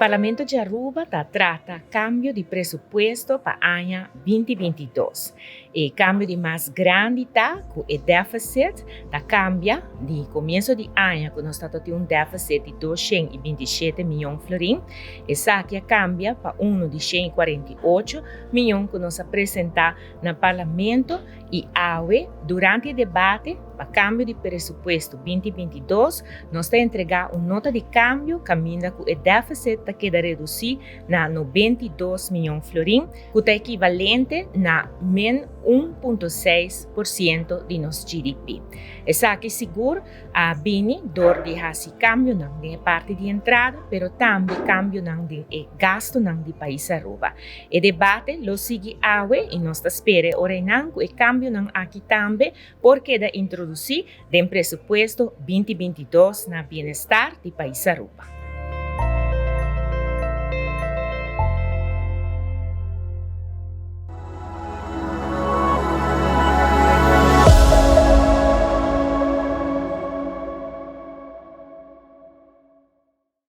Parlamento di Aruba ta trata cambio di presupuesto pa aña 2022. E cambio di mas grandi ta cu e deficit ta cambia di comienso di aña, cu nos tabatin un deficit di 227 miyon florin. Esaki a cambia pa uno di 148 miyon cu nos a presenta na Parlamento, y awe, durante e debate pa cambio di presupuesto 2022, nos ta entrega un nota di cambio caminda cu e deficit ta keda reduci na 92 miyon florin, cu ta ekivalente na min 1.6% di nos GDP. Esaki sigur a bini door di haci cambionan den parti di entrada, pero tambe cambionan den e gastonan di pais Aruba. E debate lo sigui awe y nos ta spera ora cu e cambionan aki tambe por keda introduci den presupuesto 2022 na bienestar di pais Aruba.